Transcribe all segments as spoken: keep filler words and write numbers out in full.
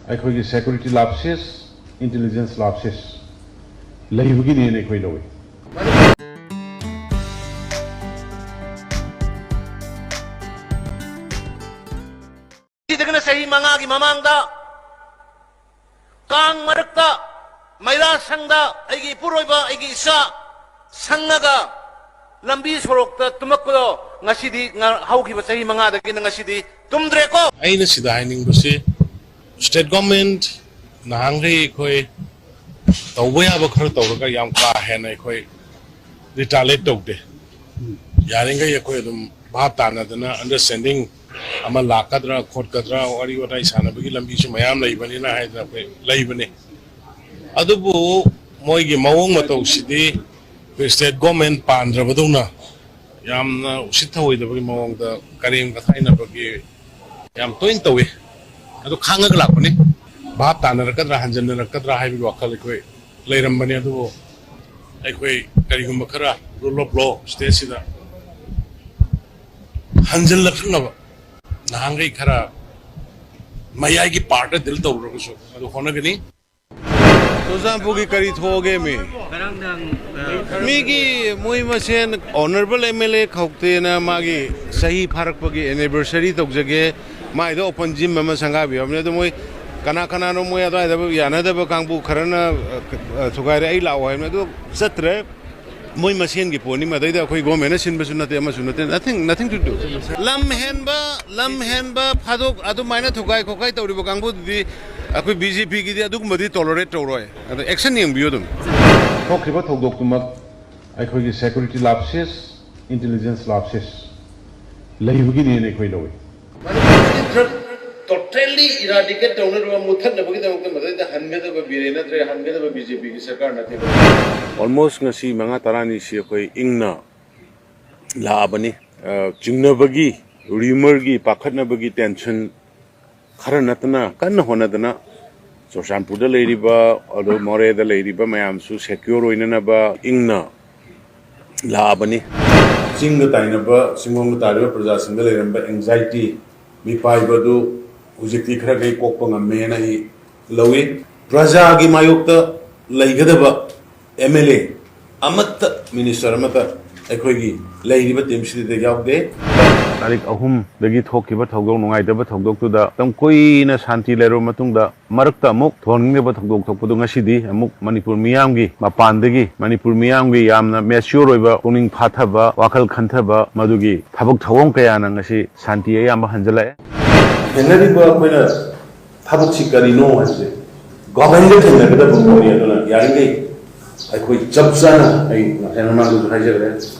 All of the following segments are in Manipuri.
ꯑꯩꯈꯣꯏꯒꯤ security lapses, intelligence lapses ꯂꯩꯕꯒꯤꯅꯦꯅ ꯑꯩꯈꯣꯏ ꯂꯧꯏ꯫ ꯁꯤꯗꯒꯤꯅ ꯆꯍꯤ ꯃꯉꯥꯒꯤ ꯃꯃꯥꯡꯗ ꯀꯥꯡ ꯃꯔꯛꯇ ꯃꯩꯔꯥ ꯁꯪꯗ ꯑꯩꯒꯤ ꯏꯄꯨꯔꯣꯏꯕ, ꯑꯩꯒꯤ ꯏꯆꯥ ꯁꯪꯉꯒ ꯂꯝꯕꯤ ꯁꯣꯔꯣꯛꯇ ꯇꯨꯝꯃꯛꯄꯗꯣ ꯉꯁꯤꯗꯤ, ꯉ-, ꯍꯧꯈꯤꯕ ꯆꯍꯤ ꯃꯉꯥꯗꯒꯤꯅ ꯉꯁꯤꯗꯤ ꯇꯨꯝꯗ꯭ꯔꯦꯀꯣ꯫ ꯑꯩꯅ ꯁꯤꯗ ꯍꯥꯏꯅꯤꯡꯕꯁꯤ, state government ꯅꯍꯥꯟꯈꯩ ꯑꯩꯈꯣꯏ ꯇꯧꯕ ꯌꯥꯕ ꯈꯔ ꯇꯧꯔꯒ ꯌꯥꯝ ꯀꯥ ꯍꯦꯟꯅ ꯑꯩꯈꯣꯏ retaliate ꯇꯧꯗꯦ꯫ ꯌꯥꯔꯤꯈꯩ ꯑꯩꯈꯣꯏ ꯑꯗꯨꯝ ꯚꯥꯞ ꯇꯥꯅꯗꯅ understanding ꯑꯃ ꯂꯥꯛꯀꯗ꯭ꯔꯥ ꯈꯣꯠꯀꯗ꯭ꯔꯥ, ꯋꯥꯔꯤ ꯋꯥꯇꯥꯏ ꯁꯥꯟꯅꯕꯒꯤ ꯂꯝꯕꯤꯁꯨ ꯃꯌꯥꯝ ꯂꯩꯕꯅꯤꯅ ꯍꯥꯏꯗꯅ ꯑꯩꯈꯣꯏ ꯂꯩꯕꯅꯤ꯫ ꯑꯗꯨꯕꯨ ꯃꯣꯏꯒꯤ ꯃꯑꯣꯡ ꯃꯇꯧꯁꯤꯗꯤ ꯑꯩꯈꯣꯏ state government ꯄꯥꯟꯗ꯭ꯔꯕꯗꯧꯅ ꯌꯥꯝꯅ ꯎꯁꯤꯠ ꯊꯑꯣꯏꯗꯕꯒꯤ ꯃꯑꯣꯡꯗ ꯀꯔꯦꯝ ꯀꯊꯥꯏꯅꯕꯒꯤ ꯌꯥꯝ ꯇꯣꯏꯅ ꯇꯧꯏ꯫ ꯑꯗꯨ ꯈꯥꯡꯉꯒ ꯂꯥꯛꯄꯅꯤ꯫ ꯚꯥꯞ ꯇꯥꯅꯔꯛꯀꯗ꯭ꯔꯥ, ꯍꯟꯖꯤꯟꯅꯔꯛꯀꯗ꯭ꯔꯥ ꯍꯥꯏꯕꯒꯤ ꯋꯥꯈꯜ ꯑꯩꯈꯣꯏ ꯂꯩꯔꯝꯕꯅꯤ꯫ ꯑꯗꯨꯕꯨ ꯑꯩꯈꯣꯏ ꯀꯔꯤꯒꯨꯝꯕ ꯈꯔ rule of law stateꯁꯤꯗ ꯍꯟꯖꯤꯜꯂꯛꯅꯕ ꯅꯍꯥꯟꯈꯩ ꯈꯔ ꯃꯌꯥꯏꯒꯤ partꯇ deal ꯇꯧꯔꯨꯔꯒꯁꯨ ꯑꯗꯨ ꯍꯣꯠꯅꯒꯅꯤ꯫ ꯆꯨꯔꯆꯥꯟꯄꯨꯔꯒꯤ ꯀꯔꯤ ꯊꯣꯛꯑꯒꯦ ꯃꯤ? ꯉꯔꯥꯡ ꯅꯨꯡꯗꯥꯡ, ꯑ, ꯃꯤꯒꯤ ꯃꯣꯏ ꯃꯁꯦꯟ honourable M L A ꯈꯧꯇꯦꯅ ꯃꯥꯒꯤ ꯆꯍꯤ ꯐꯥꯔꯛꯄꯒꯤ anniversary ꯇꯧꯖꯒꯦ, ꯃꯥꯏꯗ open gym ꯑꯃ ꯁꯪꯒꯥꯕꯤꯔꯕꯅꯦ꯫ ꯑꯗꯣ ꯃꯣꯏ ꯀꯅꯥ ꯀꯅꯥꯅꯣ ꯃꯣꯏ ꯑꯗꯨꯋꯥꯏꯗ ꯌꯥꯅꯗꯕ ꯀꯥꯡꯕꯨ ꯈꯔꯅ, ꯑ, ꯑ, ꯊꯨꯒꯥꯏꯔꯦ, ꯑꯩ ꯂꯥꯛꯑꯣ ꯍꯥꯏꯕꯅꯦ, ꯑꯗꯣ ꯆꯠꯇ꯭ꯔꯦ꯫ ꯃꯣꯏ ꯃꯁꯦꯟꯒꯤ ꯄꯣꯠꯅꯤ, ꯃꯗꯩꯗ ꯑꯩꯈꯣꯏ governmentꯅ ꯁꯤꯟꯕꯁꯨ ꯅꯠꯇꯦ, ꯑꯃꯁꯨ ꯅꯠꯇꯦ, nothing, nothing to do꯫ ꯂꯝ ꯍꯦꯟꯕ, ꯂꯝ ꯍꯦꯟꯕ ꯐꯥꯗꯣꯛ ꯑꯗꯨꯃꯥꯏꯅ ꯊꯨꯒꯥꯏ ꯈꯣꯠꯀꯥꯏ ꯇꯧꯔꯤꯕ ꯀꯥꯡꯕꯨꯗꯨꯗꯤ ꯑꯩꯈꯣꯏ BJPꯒꯤꯗꯤ ꯑꯗꯨꯒꯨꯝꯕꯗꯤ tolerate ꯇꯧꯔꯣꯏ꯫ ꯑꯗꯣ action ꯌꯦꯡꯕꯤꯌꯨ ꯑꯗꯨꯝ꯫ ꯊꯣꯛꯈꯤꯕ ꯊꯧꯗꯣꯛꯇꯨꯃꯛ ꯑꯩꯈꯣꯏꯒꯤ security lapses, intelligence lapses ꯂꯩꯕꯒꯤꯅꯦꯅ ꯑꯩꯈꯣꯏ ꯂꯧꯏ꯫ ꯃꯅꯤꯄꯨꯔꯗꯒꯤ drug totally eradicate ꯇꯧꯅꯅꯕ, ꯃꯨꯠꯊꯠꯅꯕꯒꯤꯗꯃꯛꯇ ꯃꯗꯩꯗ ꯍꯟꯒꯗꯕ ꯕꯤꯔꯦ ꯅꯠꯇ꯭ꯔꯦ, ꯍꯟꯒꯗꯕ BJPꯒꯤ ꯁꯔꯀꯥꯔ ꯅꯠꯇꯦ꯫ Almost ꯉꯁꯤ ꯃꯉꯥ ꯇꯔꯥꯅꯤꯁꯤ ꯑꯩꯈꯣꯏ ꯏꯪꯅ ꯂꯥꯛꯑꯕꯅꯤ꯫ ꯑ, ꯆꯤꯡꯅꯕꯒꯤ, rumourꯒꯤ, ꯄꯥꯈꯠꯅꯕꯒꯤ tension ꯈꯔ ꯅꯠꯇꯅ ꯀꯟꯅ ꯍꯣꯠꯅꯗꯅ ꯆꯨꯔꯆꯥꯟꯄꯨꯔꯗ ꯂꯩꯔꯤꯕ, ꯑꯗꯨ ꯃꯣꯔꯦꯗ ꯂꯩꯔꯤꯕ ꯃꯌꯥꯝꯁꯨ secure ꯑꯣꯏꯅꯅꯕ ꯏꯪꯅ ꯂꯥꯛꯑꯕꯅꯤ꯫ ꯆꯤꯡꯗ ꯇꯥꯏꯅꯕ, ꯆꯤꯡꯂꯣꯝꯗ ꯇꯥꯔꯤꯕ ꯄ꯭ꯔꯖꯥꯁꯤꯡꯗ ꯂꯩꯔꯝꯕ anxiety, ꯃꯤꯄꯥꯏꯕꯗꯨ ꯍꯧꯖꯤꯛꯇꯤ ꯈꯔ ꯈꯩ ꯀꯣꯛꯄ ꯉꯝꯃꯦꯅ ꯑꯩ ꯂꯧꯏ꯫ ꯄ꯭ꯔꯖꯥꯒꯤ ꯃꯥꯌꯣꯛꯇ ꯂꯩꯒꯗꯕ ꯑꯦꯝ ꯑꯦꯜ ꯑꯦ ꯑꯃꯠꯇ, ꯃꯤꯅꯤꯁꯇꯔ ꯑꯃꯠꯇ ꯑꯩꯈꯣꯏꯒꯤ ꯂꯩꯔꯤꯕ ꯇꯤꯝꯁꯤꯗ ꯌꯥꯎꯗꯦ꯫ ꯇꯥꯔꯤꯛ ꯑꯍꯨꯝꯗꯒꯤ ꯊꯣꯛꯈꯤꯕ ꯊꯧꯗꯣꯛ, ꯅꯨꯡꯉꯥꯏꯇꯕ ꯊꯧꯗꯣꯛꯇꯨꯗ ꯃꯇꯝ ꯀꯨꯏꯅ ꯁꯥꯟꯇꯤ ꯂꯩꯔꯕ ꯃꯇꯨꯡꯗ, ꯃꯔꯛꯇ ꯑꯃꯨꯛ ꯊꯣꯟꯅꯤꯡꯗꯕ ꯊꯧꯗꯣꯛ ꯊꯣꯛꯄꯗꯨ ꯉꯁꯤꯗꯤ ꯑꯃꯨꯛ ꯃꯅꯤꯄꯨꯔ ꯃꯤꯌꯥꯝꯒꯤ ꯃꯄꯥꯟꯗꯒꯤ, ꯃꯅꯤꯄꯨꯔ ꯃꯤꯌꯥꯝꯒꯤ ꯌꯥꯝꯅ ꯃꯦꯆ꯭ꯌꯣꯔ ꯑꯣꯏꯕ, ꯄꯨꯛꯅꯤꯡ ꯐꯥꯊꯕ, ꯋꯥꯈꯜ ꯈꯟꯊꯕ, ꯃꯗꯨꯒꯤ ꯊꯕꯛ ꯊꯧꯑꯣꯡ ꯀꯌꯥꯅ ꯉꯁꯤ ꯁꯥꯟꯇꯤ ꯑꯌꯥꯝꯕ ꯍꯟꯖꯤꯜꯂꯛꯑꯦ꯫ ꯊꯦꯡꯅꯔꯤꯕ ꯑꯩꯈꯣꯏꯅ ꯊꯕꯛꯁꯤ ꯀꯔꯤꯅꯣ ꯍꯥꯏꯕꯁꯦ ꯒꯣꯔꯃꯦꯟꯒ ꯊꯦꯡꯅꯒꯗꯕ ꯄꯣꯠꯅꯤ꯫ ꯑꯗꯨꯅ ꯌꯥꯔꯤꯈꯩ ꯑꯩꯈꯣꯏ ꯆꯞ ꯆꯥꯅ, ꯑꯩ ꯉꯁꯥꯏ ꯃꯃꯥꯡꯗꯁꯨ ꯍꯥꯏꯖꯈ꯭ꯔꯦ,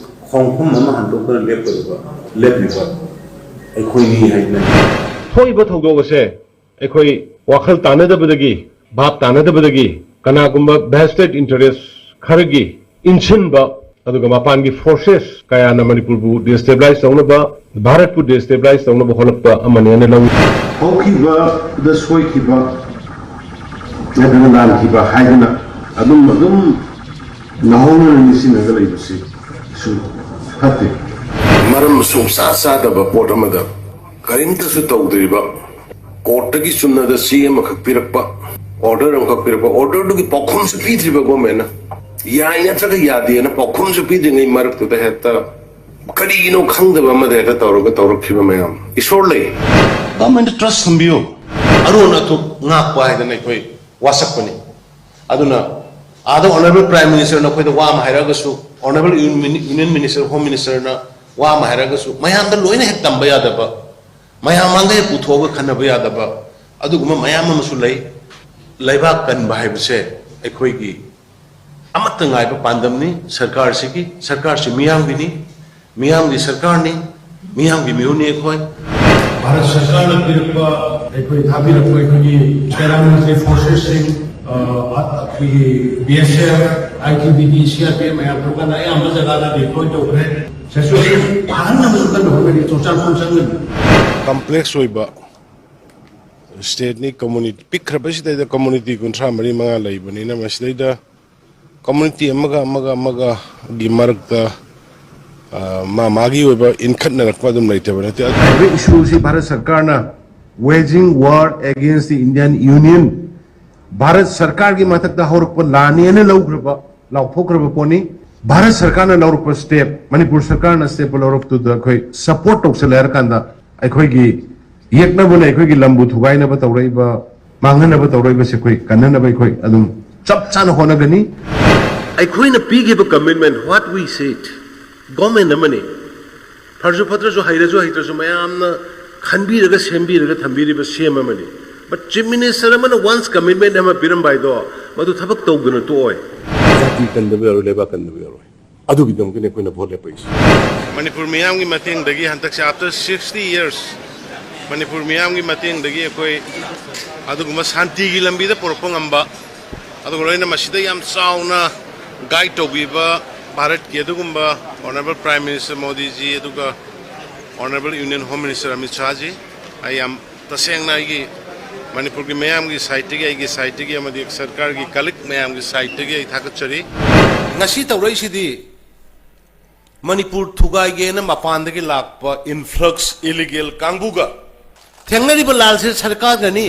ꯈꯣꯡꯐꯝ ꯑꯃ ꯍꯟꯗꯣꯛꯇꯅ ꯂꯦꯞꯀꯗꯕ, ꯂꯦꯞꯂꯤꯕ ꯑꯩꯈꯣꯏꯅꯤ ꯍꯥꯏꯗꯅ꯫ ꯊꯣꯛꯏꯕ ꯊꯧꯗꯣꯛ ꯑꯁꯦ ꯑꯩꯈꯣꯏ ꯋꯥꯈꯜ ꯇꯥꯅꯗꯕꯗꯒꯤ, ꯚꯥꯞ ꯇꯥꯅꯗꯕꯗꯒꯤ, ꯀꯅꯥꯒꯨꯝꯕ ꯚꯦꯁꯇꯦꯠ ꯏꯟꯇꯔꯦꯁ ꯈꯔꯒꯤ ꯏꯟꯁꯤꯟꯕ, ꯑꯗꯨꯒ ꯃꯄꯥꯟꯒꯤ ꯐꯣꯔꯁꯦꯁ ꯀꯌꯥꯅ ꯃꯅꯤꯄꯨꯔꯕꯨ ꯗꯤꯁꯇꯦꯕꯤꯂꯥꯏꯁ ꯇꯧꯅꯕ, ꯚꯥꯔꯠꯄꯨ ꯗꯤꯁꯇꯦꯕꯤꯂꯥꯏꯁ ꯇꯧꯅꯕ ꯍꯣꯠꯅꯔꯛꯄ ꯑꯃꯅꯦꯅ ꯂꯧꯏ꯫ ꯍꯧꯈꯤꯕꯗ ꯁꯣꯏꯈꯤꯕ ꯅꯠꯇ꯭ꯔꯒ ꯂꯥꯟꯈꯤꯕ ꯍꯥꯏꯗꯅ ꯑꯗꯨꯝ, ꯑꯗꯨꯝ ꯅꯧꯍꯧꯅꯅ ꯅꯤꯡꯁꯤꯡꯉꯒ ꯂꯩꯕꯁꯤ ꯁꯨꯝ ꯐꯠꯇꯦ꯫ ꯃꯔꯝ ꯁꯨꯡꯆꯥ ꯆꯥꯗꯕ ꯄꯣꯠ ꯑꯃꯗ ꯀꯔꯤꯝꯇꯁꯨ ꯇꯧꯗ꯭ꯔꯤꯕ, ꯀꯣꯔꯠꯇꯒꯤ ꯆꯨꯝꯅꯗ ꯆꯦ ꯑꯃꯈꯛ ꯄꯤꯔꯛꯄ, ꯑꯣꯔꯗꯔ ꯑꯃꯈꯛ ꯄꯤꯔꯛꯄ, ꯑꯣꯔꯗꯔꯗꯨꯒꯤ ꯄꯥꯎꯈꯨꯝꯁꯨ ꯄꯤꯗ꯭ꯔꯤꯕ ꯒꯣꯔꯃꯦꯟꯅ꯫ ꯌꯥꯏ ꯅꯠꯇ꯭ꯔꯒ ꯌꯥꯗꯦꯅ ꯄꯥꯎꯈꯨꯝꯁꯨ ꯄꯤꯗ꯭ꯔꯤꯉꯩ ꯃꯔꯛꯇꯨꯗ ꯍꯦꯛꯇ ꯀꯔꯤꯒꯤꯅꯣ ꯈꯪꯗꯕ ꯑꯃꯗ ꯍꯦꯛꯇ ꯇꯧꯔꯒ ꯇꯧꯔꯛꯈꯤꯕ ꯃꯌꯥꯝ꯫ ꯏꯁꯣꯔ ꯂꯩ꯫ ꯒꯣꯔꯃꯦꯟꯗ ꯇ꯭ꯔꯁ ꯊꯝꯕꯤꯌꯨ꯫ ꯑꯔꯣꯟ ꯑꯊꯨꯞ ꯉꯥꯛꯄ ꯍꯥꯏꯗꯅ ꯑꯩꯈꯣꯏ ꯋꯥꯁꯛꯄꯅꯤ꯫ ꯑꯗꯨꯅ ꯑꯥꯗ ꯑꯣꯅꯔꯦꯕꯜ ꯄ꯭ꯔꯥꯏꯝ ꯃꯤꯅꯤꯁꯇꯔꯅ ꯑꯩꯈꯣꯏꯗ ꯋꯥ ꯑꯃ ꯍꯥꯏꯔꯛꯑꯒꯁꯨ, ꯑꯣꯅꯔꯦꯕꯜ ꯌꯨꯅꯤꯌꯟ ꯃꯤꯅꯤꯁꯇꯔ, ꯍꯣꯝ ꯃꯤꯅꯤꯁꯇꯔꯅ ꯋꯥ ꯑꯃ ꯍꯥꯏꯔꯛꯑꯒꯁꯨ, ꯃꯌꯥꯝꯗ ꯂꯣꯏꯅ ꯍꯦꯛ ꯇꯝꯕ ꯌꯥꯗꯕ, ꯃꯌꯥꯝ ꯃꯥꯡꯗ ꯍꯦꯛ ꯄꯨꯊꯣꯛꯑꯒ ꯈꯟꯅꯕ ꯌꯥꯗꯕ, ꯑꯗꯨꯒꯨꯝꯕ ꯃꯌꯥꯝ ꯑꯃꯁꯨ ꯂꯩ꯫ ꯂꯩꯕꯥꯛ ꯀꯟꯕ ꯍꯥꯏꯕꯁꯦ ꯑꯩꯈꯣꯏꯒꯤ ꯑꯃꯠꯇ ꯉꯥꯏꯕ ꯄꯥꯟꯗꯝꯅꯤ꯫ ꯁꯔꯀꯥꯔꯁꯤꯒꯤ, ꯁꯔꯀꯥꯔꯁꯤ ꯃꯤꯌꯥꯝꯒꯤꯅꯤ, ꯃꯤꯌꯥꯝꯒꯤ ꯁꯔꯀꯥꯔꯅꯤ, ꯃꯤꯌꯥꯝꯒꯤ ꯃꯤꯍꯨꯠꯅꯤ ꯑꯩꯈꯣꯏ꯫ ꯚꯥꯔꯠ ꯁꯔꯀꯥꯔꯅ ꯄꯤꯔꯛꯄ, ꯑꯩꯈꯣꯏ ꯊꯥꯕꯤꯔꯛꯄ ꯑꯩꯈꯣꯏꯒꯤ ꯄꯦꯔꯥꯃꯤꯂꯤꯇꯔꯤ ꯐꯣꯔꯁꯦꯁꯁꯤꯡ, ꯑ, ꯑꯩꯈꯣꯏꯒꯤ B S F, I T B P, C R P F ꯃꯌꯥꯝ ꯊꯣꯛꯀꯥꯟꯗ ꯑꯌꯥꯝꯕ ꯖꯒꯥꯗ ꯗꯤꯄ꯭ꯂꯣꯏ ꯇꯧꯈ꯭ꯔꯦ꯫ ꯁꯤꯆꯨꯋꯦꯁꯟ ꯐꯍꯟꯅꯕꯁꯨ ꯀꯟꯅ ꯍꯣꯠꯅꯔꯤ, ꯆꯨꯔꯆꯥꯟꯄꯨꯔ ꯆꯪꯒꯅꯤ꯫ ꯀꯝꯄ꯭ꯂꯦꯛꯁ ꯑꯣꯏꯕ ꯁ꯭ꯇꯦꯠꯅꯤ, ꯀꯝꯃꯨꯅꯤꯇꯤ ꯄꯤꯛꯈ꯭ꯔꯕꯁꯤꯗꯩꯗ ꯀꯝꯃꯨꯅꯤꯇꯤ ꯀꯨꯟꯊ꯭ꯔꯥ ꯃꯔꯤ ꯃꯉꯥ ꯂꯩꯕꯅꯤꯅ, ꯃꯁꯤꯗꯩꯗ ꯀꯝꯃꯨꯅꯤꯇꯤ ꯑꯃꯒ ꯑꯃꯒ ꯑꯃꯒꯒꯤ ꯃꯔꯛꯇ, ꯑ, ꯃꯥ ꯃꯥꯒꯤ ꯑꯣꯏꯕ ꯏꯟꯈꯠꯅꯔꯛꯄ ꯑꯗꯨꯝ ꯂꯩꯇꯕ ꯅꯠꯇꯦ꯫ ꯍꯥꯏꯔꯤꯕ ꯏꯁꯨꯁꯤ ꯚꯥꯔꯠ ꯁꯔꯀꯥꯔꯅ Waging war against the Indian Union, Bharat ꯁꯔꯀꯥꯔꯒꯤ ꯃꯊꯛꯇ ꯍꯧꯔꯛꯄ ꯂꯥꯟꯅꯦꯅ ꯂꯧꯈ꯭ꯔꯕ, ꯂꯥꯎꯊꯣꯛꯈ꯭ꯔꯕ ꯄꯣꯠꯅꯤ꯫ ꯚꯥꯔꯠ ꯁꯔꯀꯥꯔꯅ ꯂꯧꯔꯛꯄ ꯁ꯭ꯇꯦꯞ, ꯃꯅꯤꯄꯨꯔ ꯁꯔꯀꯥꯔꯅ ꯁ꯭ꯇꯦꯞ ꯂꯧꯔꯛꯄꯗꯨꯗ ꯑꯩꯈꯣꯏ ꯁꯄꯣꯔꯠ ꯇꯧꯁꯜꯂꯦ ꯍꯥꯏꯔ ꯀꯥꯟꯗ, ꯑꯩꯈꯣꯏꯒꯤ ꯌꯦꯛꯅꯕꯅ ꯑꯩꯈꯣꯏꯒꯤ ꯂꯝꯕꯨ ꯊꯨꯒꯥꯏꯅꯕ ꯇꯧꯔꯛꯏꯕ, ꯃꯥꯡꯍꯟꯅꯕ ꯇꯧꯔꯛꯏꯕꯁꯦ ꯑꯩꯈꯣꯏ ꯀꯟꯅꯅꯕ ꯑꯩꯈꯣꯏ ꯑꯗꯨꯝ ꯆꯞ ꯆꯥꯅ ꯍꯣꯠꯅꯒꯅꯤ꯫ ꯑꯩꯈꯣꯏꯅ ꯄꯤꯈꯤꯕ commitment, what we said, government ꯑꯃꯅꯤ꯫ ꯐꯔꯁꯨ ꯐꯠꯇ꯭ꯔꯁꯨ, ꯍꯩꯔꯁꯨ ꯍꯩꯇ꯭ꯔꯁꯨ, ꯃꯌꯥꯝꯅ ꯈꯟꯕꯤꯔꯒ ꯁꯦꯝꯕꯤꯔꯒ ꯊꯝꯕꯤꯔꯤꯕ ꯁꯤ ꯑꯦꯝ ꯑꯃꯅꯤ꯫ But Chief Minister ꯑꯃꯅ once commitment ꯑꯃ ꯄꯤꯔꯝꯕ ꯍꯥꯏꯗꯣ, ꯃꯗꯨ ꯊꯕꯛ ꯇꯧꯗꯅ ꯇꯣꯛꯑꯣꯏ꯫ ꯖꯥꯇꯤ ꯀꯟꯗꯕ ꯌꯥꯔꯣꯏ, ꯂꯩꯕꯥꯛ ꯀꯟꯗꯕ ꯌꯥꯔꯣꯏ꯫ ꯑꯗꯨꯒꯤꯗꯃꯛꯇꯅꯤ ꯑꯩꯈꯣꯏꯅ ꯚꯣꯠ ꯂꯦꯞꯄꯛꯏꯁꯦ꯫ ꯃꯅꯤꯄꯨꯔ ꯃꯤꯌꯥꯝꯒꯤ ꯃꯇꯦꯡꯗꯒꯤ ꯍꯟꯗꯛꯁꯦ, after sixty years, ꯃꯅꯤꯄꯨꯔ ꯃꯤꯌꯥꯝꯒꯤ ꯃꯇꯦꯡꯗꯒꯤ ꯑꯩꯈꯣꯏ ꯑꯗꯨꯒꯨꯝꯕ ꯁꯥꯟꯇꯤꯒꯤ ꯂꯝꯕꯤꯗ ꯄꯨꯔꯛꯄ ꯉꯝꯕ, ꯑꯗꯨꯒ ꯂꯣꯏꯅꯅ ꯃꯁꯤꯗ ꯌꯥꯝ ꯆꯥꯎꯅ ꯒꯥꯏꯗ ꯇꯧꯕꯤꯕ ꯚꯥꯔꯠꯀꯤ ꯑꯗꯨꯒꯨꯝꯕ Honourable Prime Minister ꯃꯣꯗꯤꯖꯤ, ꯑꯗꯨꯒ Honourable Union Home Minister Amit ꯁꯥꯍꯖꯤ, ꯑꯩ ꯌꯥꯝ ꯇꯁꯦꯡꯅ ꯑꯩꯒꯤ ꯃꯅꯤꯄꯨꯔꯒꯤ ꯃꯌꯥꯝꯒꯤ ꯁꯥꯏꯠꯇꯒꯤ, ꯑꯩꯒꯤ ꯁꯥꯏꯠꯇꯒꯤ ꯑꯃꯗꯤ ꯁꯔꯀꯥꯔꯒꯤ ꯀꯂꯤꯛ ꯃꯌꯥꯝꯒꯤ ꯁꯥꯏꯠꯇꯒꯤ ꯑꯩ ꯊꯥꯒꯠꯆꯔꯤ꯫ ꯉꯁꯤ ꯇꯧꯔꯛꯏꯁꯤꯗꯤ ꯃꯅꯤꯄꯨꯔ ꯊꯨꯒꯥꯏꯒꯦꯅ ꯃꯄꯥꯟꯗꯒꯤ ꯂꯥꯛꯄ influx illegal ꯀꯥꯡꯕꯨꯒ ꯊꯦꯡꯅꯔꯤꯕ ꯂꯥꯜꯁꯦ ꯁꯔꯀꯥꯔꯒꯅꯤ꯫